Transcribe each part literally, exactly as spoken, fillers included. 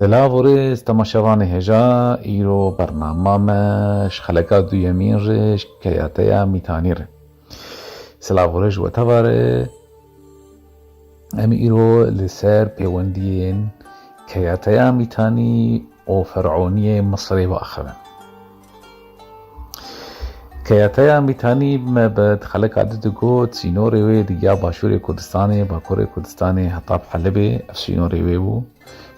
Silav û rêz temaşevanê hêja, îro bernama me ji xeleka duyemîn re ji keyateya Mîtanî re. Silav û rêz ji we teva re. Em îro li ser pêwendiyên keyateya Mîtanî û Fer'oniyê Misirê biaxivin. Keyateya Mîtanî me bi xeleka di digot, sînorê wê digiya başûrê Kurdistanê, bakurê Kurdistanê heta bi Helebê, ev sînorê wê bû.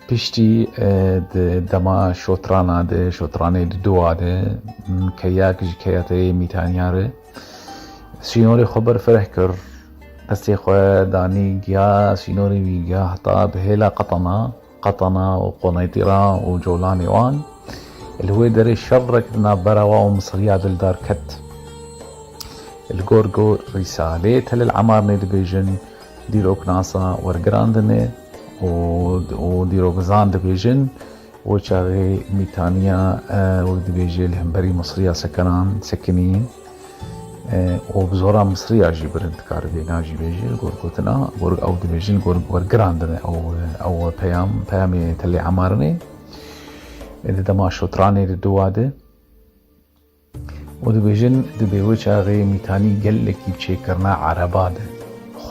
Piştî, e, di dema şotrana de, şotranê di dua de, m, keyak ji keyateyê Mîtaniya re sînorê xwe berfireh kir, destê xwe danî giya sînorê wî giya heta bi hêla Qetana, Qetana û Qoneytîra û colanê wan. Li wê derê şerrek di navbera wa û Misiriya de li dar ket. Li gor ku Rîsalê Telil Emarnê dibêjin, dîroknasa wergirandinê û, û dîrokzan dibêjin, wê çaxê Mîtaniya, e, wek dibêje li hemberî Misiriya sekinan, sekinî, e, û bi zora Misiriya jî birin, dikaribê na jî bêje, li gor gotina, gor ew dibêjin, gor wergirandinê ew, ew peyam, peyamê Telê Emarinê. E, di dema şotranê di dua de. Û dibêjin, dibê wê çaxê Mîtanî gelekî bi çêkirina ereba de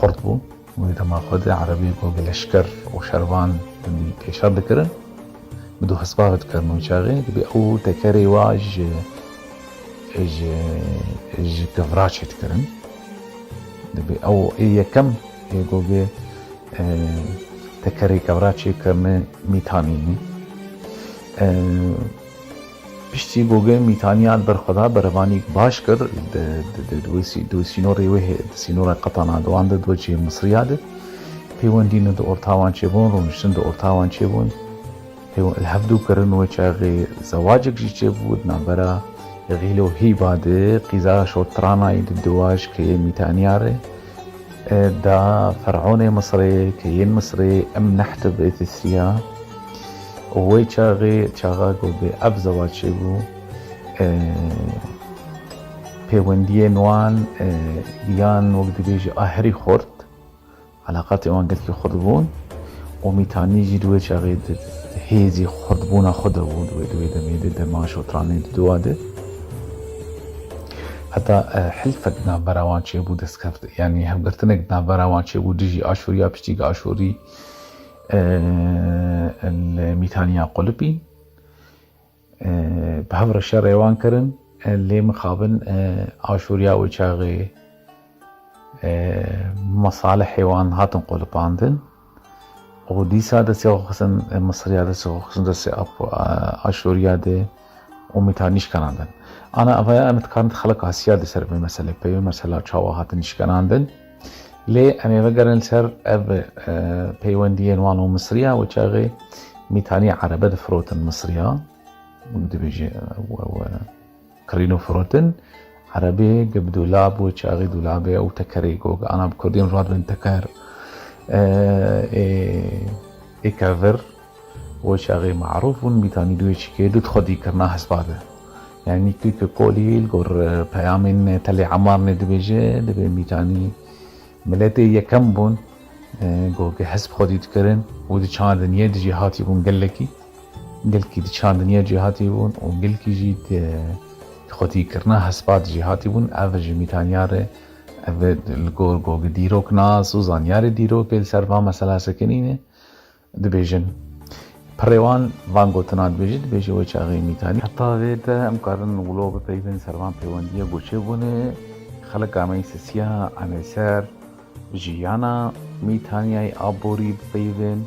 xurt bû. Wê dema xwe de erebê ku bi leşker û şervan bi pêşer dikirin, bi du hesba ve dikirin wê çaxê, dibê ew tekerê wa ji, ji, ji kevra çêdikirin. Dibê ew ê yekem ê ku bi, e, tekerê kevra çêkirine Mîtanî ne. E, Piştî ku Mîtaniya li ber xwe da berevanîk baş kir, di, di, di, di wê sî-, di wê sînorê wê hê-, di sînora Qetana di wan de, di wê cihê Misiriya de, pêwendî ne di orta wan çêbûn, rûniştin di orta wan çêbûn. Pêw-, li hevdû kirin wê çaxê zewacek jî çêbû, di navbera Xîl û Hîba de, qîza şotiranayî di dua ji keyê Mîtaniya re. E, da fer'onê Misirê, keyên Misirê, em nehtib ê tisriya. Û wê çaxê, çaxa ku bi ev zewac çêbû, e, pêwendiyên wan, e, yan wek dibêje a herî xurt, elaqatê wan gelkî xurt bûn. Û Mîtanî jî di wê çaxê di, di hêzî xurtbûna xwe de bû, di wê, di wê demê de, dema şotranê di dua de. Heta, e, hilfek di navbera wan çêbû, destkeft, yanî hevgirtinek di navbera wan çêbû dijî Aşûriya, piştî ku Aşûrî, e, li Mîtaniya qulipî, e, bi hev re şerê wan kirin, e, lê mixabin, e, Aşûriya wê çaxê, e, mesalihê wan hatin qulipandin. Û dîsa destê xwe xistin, e, Misiriya, destê xwe xistin destê Ap-, e, Aşûriya de û Mîtanî şikanandin. Ana evaya em dikarin di xelek Asiya de ser vê meselê peyvê, mesela çawa hatin şikanandin. Lê em ê vegerin ser ev, e, peywendiyên wan û Misiriya, wê çaxê Mîtanî erebe difirotin Misiriya. Dibêje, e, we, we, kirîn û firotin. Erebê gi bi dolab û çaxî dolabê û tekerê ku ana bi kurdî em radibin teker, e, ê, ê kevir û çaxî marûf bûn, Mîtanî di wê çîkê di xwedî kirina hesba de. Yanî tu ki kolî li gor, e, peyamên Telê Emarnê dibêje, dibê Mîtanî miletê yekem bûn, e, ku hesb xwedî dikirin û di çandiniyê de jî hatî bûn gelekî. Gelkî di çandiniyê cîhatî bûn û gelkî jî di, di xwedîkirina hespa de cîhatî bûn. Ev ji Mîtaniya re, ev li gor gogê dîroknas û zanyarê dîrokê li ser van mesela sekinîne dibêjin. Pirê wan van gotina dibêje, dibêje wê çaxê Mîtanî. Heta vê de em karin wilo bipeyvin ser van pêwendiyê ku çêbûne. Xeleka me yê sisiya em ê ser jiyana Mîtaniyayê aborî bipeyvin.